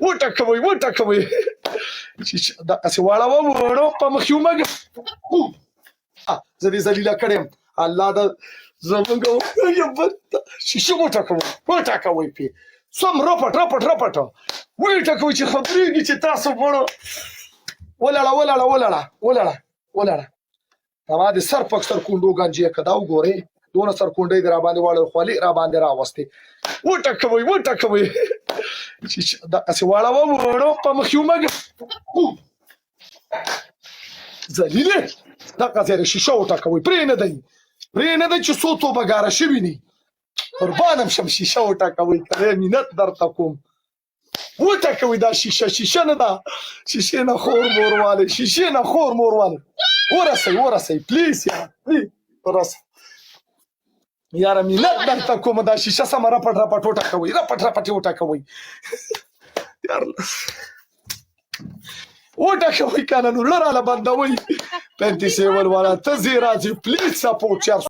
وټکوئ وټکوئ چې دقسې واړوه وړو په مخ یو مګ. زه دې ذلیله کړی یم الله د زمونږ یو بل شیشه وټکوئ وټکوئ پې سم رپټ رپټ رپټ وټکوئ چې خبرېږي چې تاسو مړو. ولاړه ولاړه ولاړه ولاړه ولاړه. زما د سر پک سر کونډو ګنجې که دا وګورئ دونه سر کونډۍ دې راباندې واړول خولې راباندې راوستې. وټکوئ وټکوئ چې دقسې واړوه وړو په مخ یو مګ ذلیلې دقسې د شیشه وټکوئ. پرې نه دی پرې نه دی چې څو توبه ګاره شوي نه قربانم شم. شیشه وټکوئ که مینت درته کوم. وټکوئ دا شیشه شیشه نه ده شیشې نه خور مور والے شیشې نه خور مور والے. ورسئ ورسئ please یاره please ورسئ یاره مینت درته کوم. دا شیشه سمه رپټ رپټ وټکوئ رپټ رپټ یې وټکوئ یار وټکوئ که نه نو زړه راله بندوئ. 27 والا ته ځې راځې please support چار.